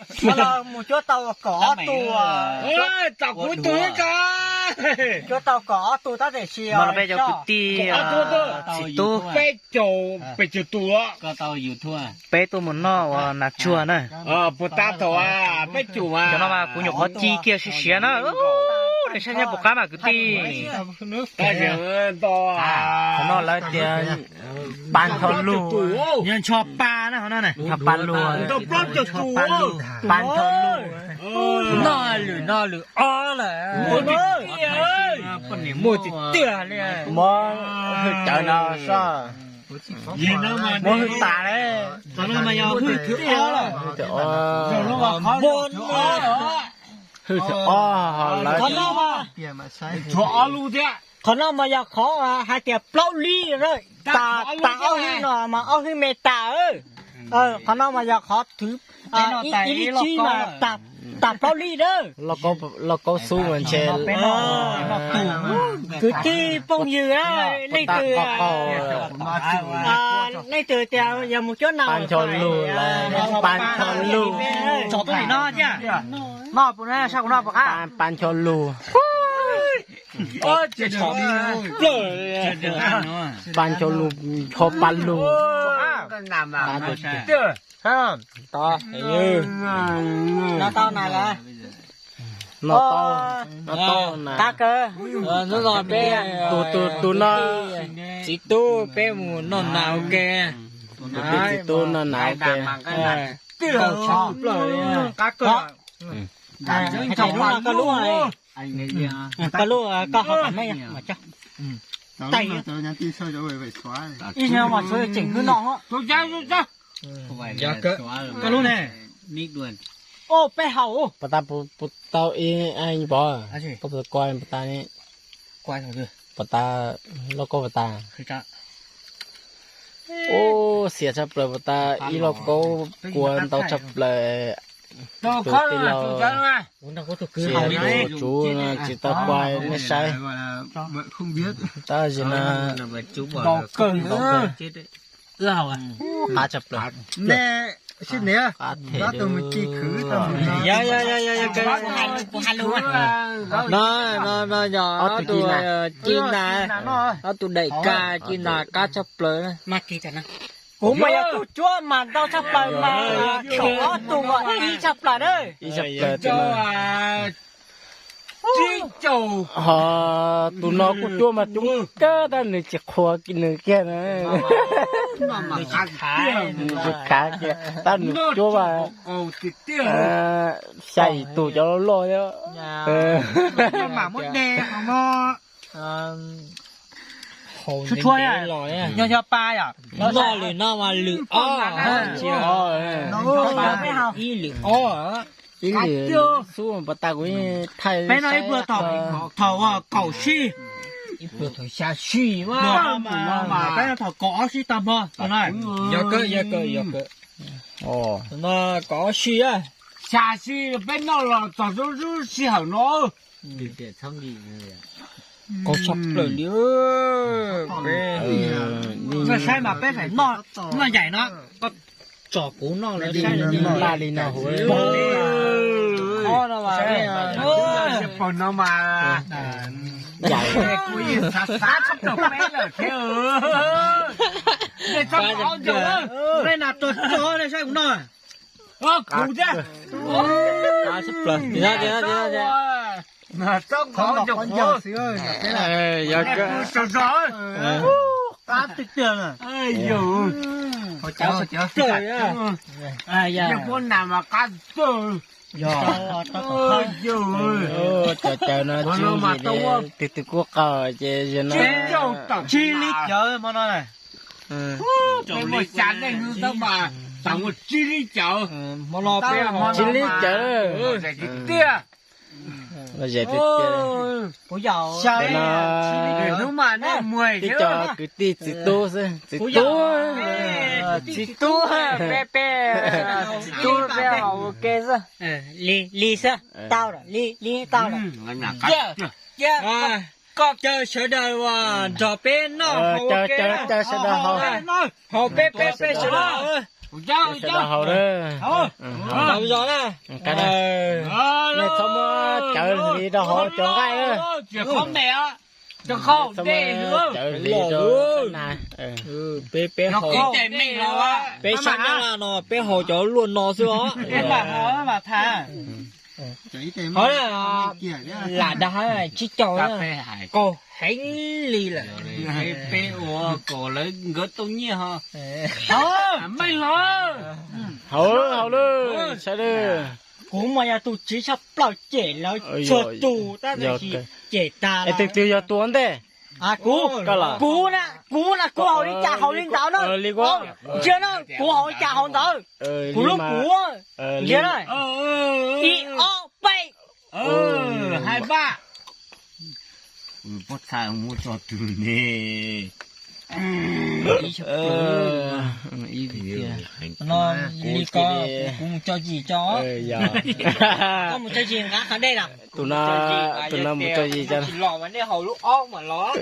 Mus cuab tau kaum ob tug, tau kuv tug ko. Cuab tau kaum ob tug tab sis peb cov kwv tij txiv tub, peb caug peb caug tus, peb tuaj mus noj ua nas tsuag na. Puas tab thaum peb caug, cov no mas kuv nyuam qhuav ci kiag siav siav na. Nws saib nyob puas qab mas kwv tij. Qhov no lawv tias pas ncho lug, yog ncho pa na, qhov no ncho pa lug, pas ncho lug. Noj lwm no lwm ob lawm. Muaj tsis tiag li. Muab hwj cawv no soj. Muab hwj tas li. Hwj thib ob, hwj thib ob lawm. Qhov no mas yog qhov hais tias plaub lib, tas ob hwj no mas ob hwj me tas. Qhov no mas yog qhov thwv ib lij tsib mas tas plaub lib na. Lauj kaub xub mas ntshe. Kwv tij phooj ywg, leej twg, leej twg tias yog mus cuab nas, pas ncho lug, pas ncho lug, pas ncho lug. Pas ncho lug, ncho pa lug. No tau na, no tau na. Tus, tus no txiv tub, peb mus noj nas ua ke. Tus tub txiv tub noj nas ua ke. Koj lub, koj lub, koj ho kam me. Ib nyuag mas tshuav tseem hnub no. Koj lub ne? Peb haus. Puas tas, puas tau ib pov, koj puas koj puas tas ne? Puas tas, lauj kaub puas tas? Ub, xiam tshaj plaws puas tas, ib lauj kaub kua ntau tshaj plaws. Tus tij laug, tsuv tsis tau kua nej saib. Tab sis no qab tshaj plaws. No, no, no, yog ob tug ci nas, ob tug daim ka ci nas qab tshaj plaws. Kuv mas yog tus cuab mas ntau tshaj plaws mas, ob tug ib tshaj plaws na. Ib tshaj plaws. Ho tus no kuj cuab mas coob kawg tab nws tsis qhuas nws kiag na. Nws tsis khav kiag tab nws cuab mas xya yim tus cov loj loj thiab. Tshuav tshuav, nyob nyob pab yom. Noj lwm no mas lwm ob, ib lwm ob. Ib lwm xub pas tas kuv thaij peb no ib pluag thaum kaum sij, ib pluag thaum xya sij, peb no thaum kaum ob sij tag hmo. Yog kawg, yog kawg, yog kawg. No kaum ob sij, xya sij peb noj los txog lub sij hawm no. Qau tshaj plaws li. Peb saib mas peb feem noj, noj yaim no, koj tsom kuv noj lawm saib. Noj laj li no huv. Qhov no mas, pog no mas, kuv yeej xav xav tshaj plaws peb lawm thiab. Nej txhob kov ncaus, nej nas tog txog nej saib kuv noj. Kuv thiab. Txhob kov ncaus, kuv, yog kawg, qab tiag tiag. Yog, cov cawv no tsis ntsis twg twg kuj qaug ces no. Tsib lib cawv hmo no. Peb muaj xya leej xwb mas tau muaj tsib lib cawv. Hmo no peb tsib lib cawv. Lom zem tiag tiag. Xya leej, hnub mas nej muag tib co kwv tij txiv tub xwb, txiv tub, txiv tub, peb peb txiv tub peb haus ua ke xwb. Li, li xwb, tau lawm, li, li tau lawm. Koj caw sawv daws uas nrog peb noj haus ua ke, caw sawv daws haus, haus peb peb peb sawv daws. Sawv daws haus na. Nej txhob muab cawv li rau hauv cov nqaij na. Txhob muab cawv li rau na. Peb, peb haus, peb sab no peb haus cov luaj no xwb os. Lam dag tsib caug, qaug heev li lawm. Peb ua kom lawv nkawd tau nyiaj ho. Haus, haus lawm, sawv daws. Kuv mas yog tus tsiv tshaj plaws, cem lawv txhua tus tab sis cem tag. Es tus twg yog tus ua ntej? Kuv, kuv na, kuv na, kuv haus li cas haus li ntawd na. Ntsia na, kuv haus li cas haus ntawd. Kuv lub kuv, ntsia na, ib ob peb. Hais npaj. Pob txha muab tso twg ne? No li ko, kuv mus tso zis tso. Koj mus tso zis nqa qhov dej los. Tus no, tus no mus tso zis tso. Los mas nej haus lub ob mas los.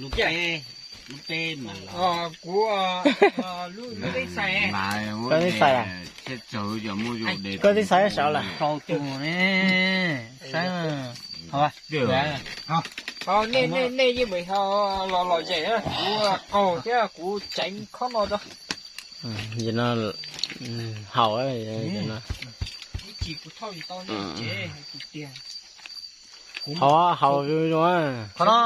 Lub peb, lub peb mas los. Kuv, lub, lub teb xais. Koj teb xais, koj teb xais saud lawm. Rau tus ne, saib. Nej, nej yeej mus los lom zem, kuv qaug thiab kuv tseev khob no rau. Haus, ib chim kuv thauj tsis tau nej tsev tiag. Haus, haus. Qhov no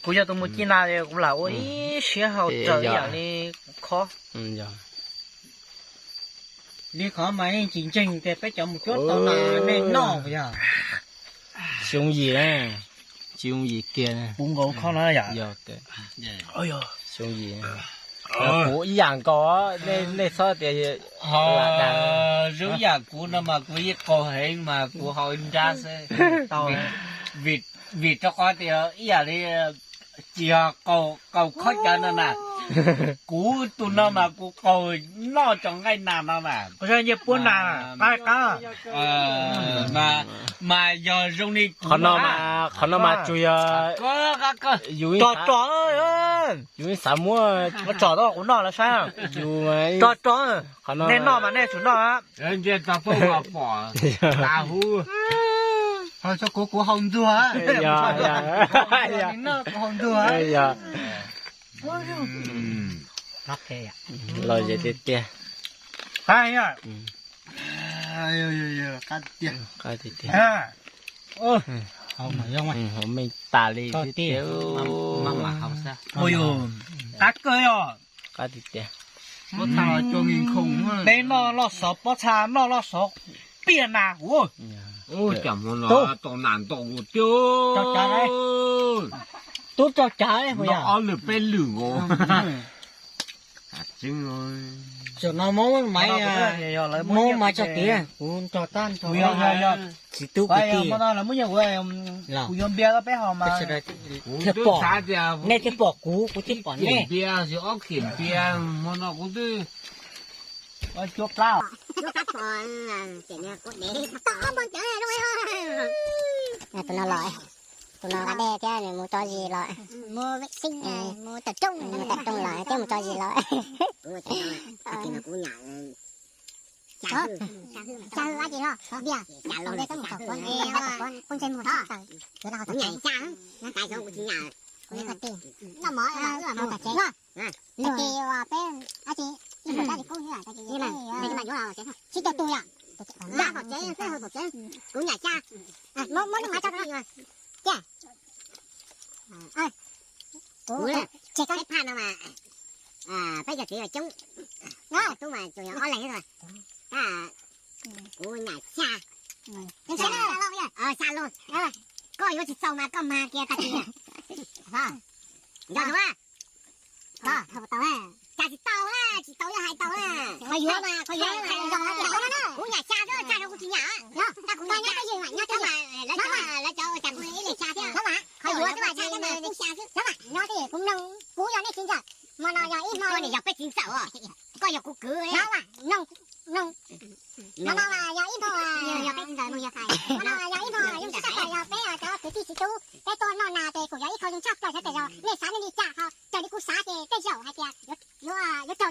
kuv yog tus mus ci nas, kuv lam ua ib siab haus raws ib yam li khob. Li qhov mas yeej tsis ntseeg tias peb cov mus cuab tau nas nej noj yog. Tsis yooj yim na, tsis yooj yim kiag. Puv nkaus khob no yom. Tsis yooj yim. Kuv ib yam nkaus, nej txhob tias. Zoo yam kuv no mas kuv yeej qaug heev mas kuv haus ib nrab xwb. Vim rau qhov tias ib yam li tsis yog qaug khob cawv no na, kuv tus no mas kuv qaug noj cov nqaij nas no na. Nyiaj puab nas, qab qab. Mas yog zoo li qhov no mas, qhov no mas tsuas yog yus tso, yus xav muab tso tau kuv noj los saib. Yus tso tso, nej noj mas nej tsum noj. Nce tau poj pom tas huv. Ho tso kuv, kuv haus ntxuag. Kuv haus ntxuag. Los zem tiag tiag. Qab tiag tiag. Haus meej tas li tiag. Qab kawg os. Qab tiag tiag. Peb noj loj xov pob txha, noj loj xov piaj nas huv. Cas hmo no tau nas ntau tiag. Tub rau cav, ob lwm peb lwm nkaus. Tseem no muab maiv, muab maiv tso tiag, kuv nrog tab nrog txiv tub kwv tij. Kuv yuav npias rau peb haus mas. Thiaj pom, nej thiaj pom kuv, kuv thiaj pom nej. Npias, ob khim npias, hmo no kuv twb cuab plab. Cuab plab pos, ces kuv dev tau ob npog cawv zoo. Tus no los, tus no nqa dej thiab nws mus tso zis los. Mus tawm rooj, mus tawm rooj los thiab mus tso zis los. Kuv nyam, xya hwj dab tsi los, npias, xya los, poj ntsej muag tawm, kuv nyam xya, no tas zoo kuv tsis nyam. Noj mov, noj mov tas tsev. Tes uas peb, a tsis, ib pom dab tsis kub xwb, sib caug tus yom. Nqa tom tsev, peb hau tom tsev, kuv nyam xya. Muab, muab lub mav tso rau no. Tiag. Kuv tseg koj peb phaj no mas, peb cov txiv coob, tub mas tsuas yog ob leeg xwb. Tab kuv nyam xya. Xya los, koj yuav tsis txaus mas koj mag kiag tag kis. Nco tus a. Cas tsis tau na, tsis tau yog hais tau na. Qhov yuav mas, qhov yuav mas, kuv nyam xya xwb, xya rau kuv tsis nyam. Tab kuv nyam xya, lawv cov, lawv cov cas kuv ib leeg xya thiab. Qhov yuav mas, kuv xya xwb. Nyob kuv mloog, kuv yog nej txiv ntxawm, hmo no yog ib hmo, koj yog peb txiv ntxawm os, koj yog kuv kwv. Mloog, mloog, hmo no mas yog ib hmo, yog peb txiv ntxawm, hmo no yog ib hmo zoo siab tshaj plaws yog peb cov kwv tij txiv tub peb tuaj noj nas ces kuj yog ib qho zoo tshaj plaws, xyov tias yog nej xav nej li cas ho raws li kuv xav ces tej zaum hais tias yuav, yuav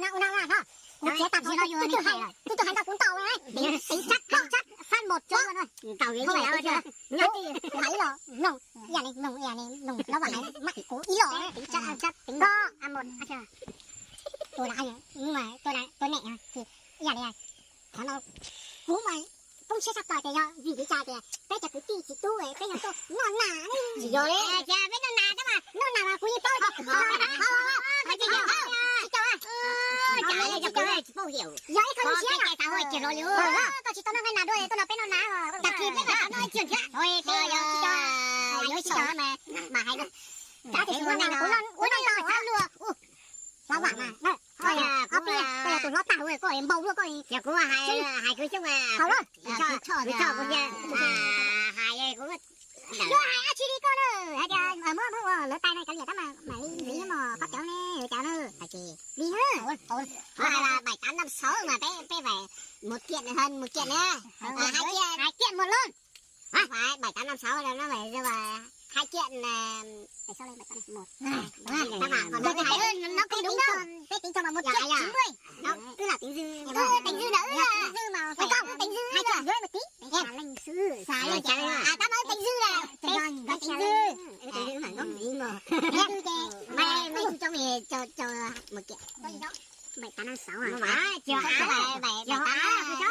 Ua no, ua no, ua no. Kuv txiav tag, tus twg hais nrog kuv ntaus na, tính chất, tính chất phát một, ntaus, kuv hais ib los mloog, ib yam li mloog, ib yam li mloog, no mas hais mas kuv ib los, tính chất, tính chất, có, à, một, à, chưa. Tus na, tus na, tus name, ib yam li, qhov no kuv mas poob siab tshaj plaws ces yog vim li cas tias peb cov kwv tij txiv tub peb yog tuaj noj nas ne. Tsis yog li, peb noj nas tab mas noj nas mas kuv yeej paub tias, tsis tau, tsis tau, tsis tau, tsis paub hais, yog ib qho zoo siab, koj tsis tau noj nqaij nas dua tuaj nrog peb noj nas, tag kis peb mam noj ib tug thiab. Tsis tau, tsis tau, mas hais, kuv noj nas, kuv noj tau luag. Hlob Vam mas, koj yog tus hlob tag, koj npau luaj, koj, yog kuv hais, hais kwv Xyooj mas, hais, kuv choj kuv, hais kuv, yuav hais dab tsi li koj na, hais tias muab muab ua lawv tais na kav liam tab mas mam li ntxiv nyob mos qhov cawv ne, cawv na, hais tias li na. Hais bảy tám năm sáu mà peb, peb phải một kiện hơn một kiện nữa. Hais kiện, hais kiện một lon. Phải bảy tám năm sáu là nó phải như vậy. Hai kiện, à, tại sao đây? Một, hai, ba, bốn, năm, sáu, bảy, tám, chín, mười. Đó, cứ là tính dư. Tính dư, tính dư là, ừ, tính dư mà phải cộng tính dư. Hai trăm rưỡi một tí. Em. Xà lên chả. À, tao nói tính dư là. Tính dư. Tính dư mà ngốc gì mà. Em. Mày, mày trong này cho, cho một kiện. Bảy tám năm sáu à? Không phải, chiều hả? Bảy, bảy, chiều hả?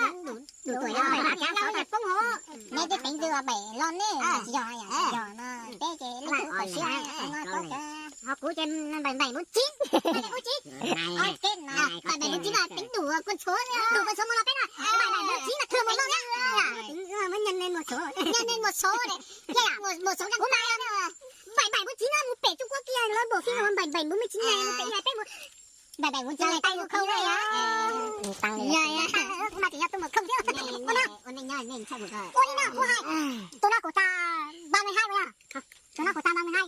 Đúng, đúng, đủ, đủ tuổi rồi. Bảy tám năm sáu là không hổ. Neb twb teev twg los pem los ne, yog, yog, yog no, peb ces leej twg pom siab no, koj ces. Ho kuv ces bảy bảy bốn chín. Bảy bảy bốn chín. Bảy bảy bốn chín là tính đủ quân số. Đủ quân số một là peb no. Bảy bảy bốn chín là thường một luôn nhá. Tính mới nhân lên một số. Nhân lên một số này. Một, một số căn cứ. Bảy bảy bốn chín nó một pem Trung Quốc kia, nó bộ phim mà bảy bảy bốn mươi chín này, một pem là peb một. Bảy bảy bốn chín này tăng một không đây á. Tăng đi. Dạ, dạ, tăng, ơ, mà chỉ là tôi một không chứ. Ôn đi. Ôn đi nhá, nên chắc một rồi. Ôn đi nào, cô hai. Tôi nói của ta ba mươi hai mà. Tôi nói của ta ba mươi hai.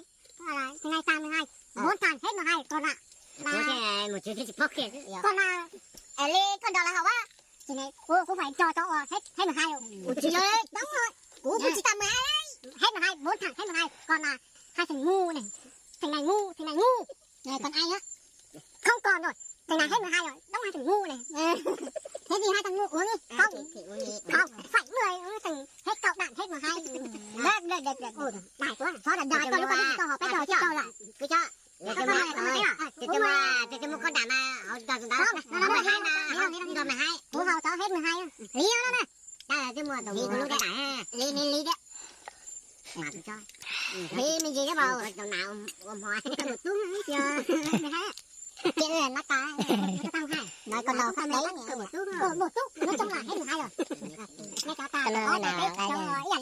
Tôi là ngày ta mười hai. Bốn thằng hết mười hai, còn lại là. Ủa, thế một triệu thế thì phóc kìa. Còn là, ở Lê con đó là hậu á. Chỉ này, ủa, không phải cho cháu, ờ, hết, hết mười hai rồi. Ủa, chỉ rồi. Đúng rồi. Ủa, cũng chỉ tầm mười hai đấy. Hết mười hai, bốn thằng, hết mười hai. Còn là hai thằng ngu này. Thằng này ngu, thằng này ngu. Này, còn anh á. Không còn rồi. Thằng này hết mười hai rồi. Đóng hai thằng ngu này. Thế thì hai thằng ngu uống đi. Không. Không, phải mười, thằng hết cậu bạn hết mười hai. Được, được, được, được. Ôi, bài quá. Xóa đàn đòi con lúc con cho họ pet rồi chứ cho lại. Cứ cho. Tôi mua con đảm mà, họ đòi đòi mười hai mà, đòi mười hai. Ủa, họ cho hết mười hai. Lý đó nè. Tao là tôi mua tổng lý của lũ cái đại ha. Lý, lý, lý đấy. Mà tôi cho. Lý mình gì đó vào. Tôi nào ôm hoa. Tôi một túm nó chưa. Mười hai. Chuyện này nó ta. Nó tăng hai. Nói con đầu phát đấy. Tôi một túm. Tôi một túm. Nói chung là hết mười hai rồi. Nghe cho ta. Cái lô này là cái gì?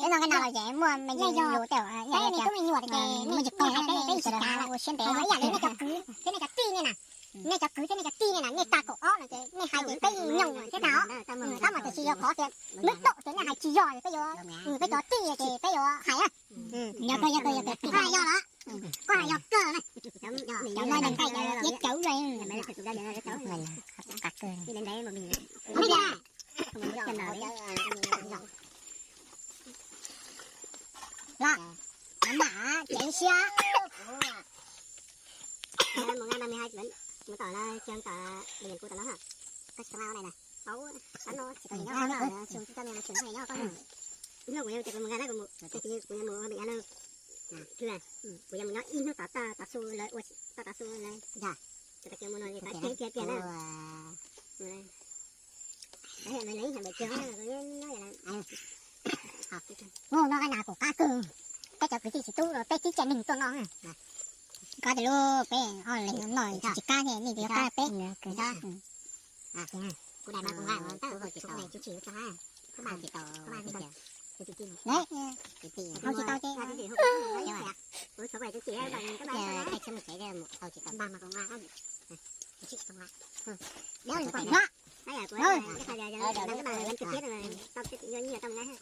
Cái lô này là dễ mua, mình dùng đủ kiểu, à, cái này tôi mình mua thì mua dịch vụ này, cái này cái xịt cá là mua xuyên tế. Ý là cái này cho cứ, cái này cho ti này nè. Nej cov kwv thiab nej cov tij nej na, nej tag kaum ob no ces nej hais ces peb nyoog thiab tag os. Tab mas tiam sis yog qhov tias muab tau ces nej hais tsis yog ces peb yuav, peb cov tij ces peb yuav hais na. Yog kawg, yog kawg, yog kawg, koj hais yog los, koj hais yog kawg na. Cov no nqaij cov cawv los. Los, maj mam ceev siab. Mus nqa ba mươi hai, mus tỏ là trường tỏ điểm của tao nó hả? Tao tao này nè. Tao tao nó chỉ có điểm nó là trường trung tâm này là trường này nhá con. Hnub kuv yuav mus nqa na, kuv mus, kuv yuav mus ua npe no. Kuv yuav mus nyob ib hnub tod tau tau su lawv ua, tau tau su lawv. Yog. Tau tau mus no tau ceev kiag tiag na. Mus no qab nas kuv qab kawg, peb cov kwv tij tsis tub los peb tib tsev neeg tuaj no. Koj tias lub peb ob leeg no tsis kab thiab nej yuav kab peb. Hau tsis tau ces, hau tsis tau.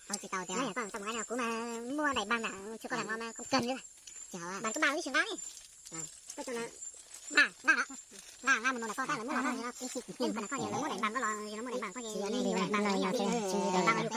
Hau tsis tau tias, kuv mas muaj daim npam na, tsis koj lam no mas kuv kawg li. Npam koj npam ib tsis nqa li. Koj tau npam nqa, nqa nqa mus nug koj tab lawv muab los koj, muab daim npam koj los, muab daim npam koj ces, muab daim npam koj ces, daim npam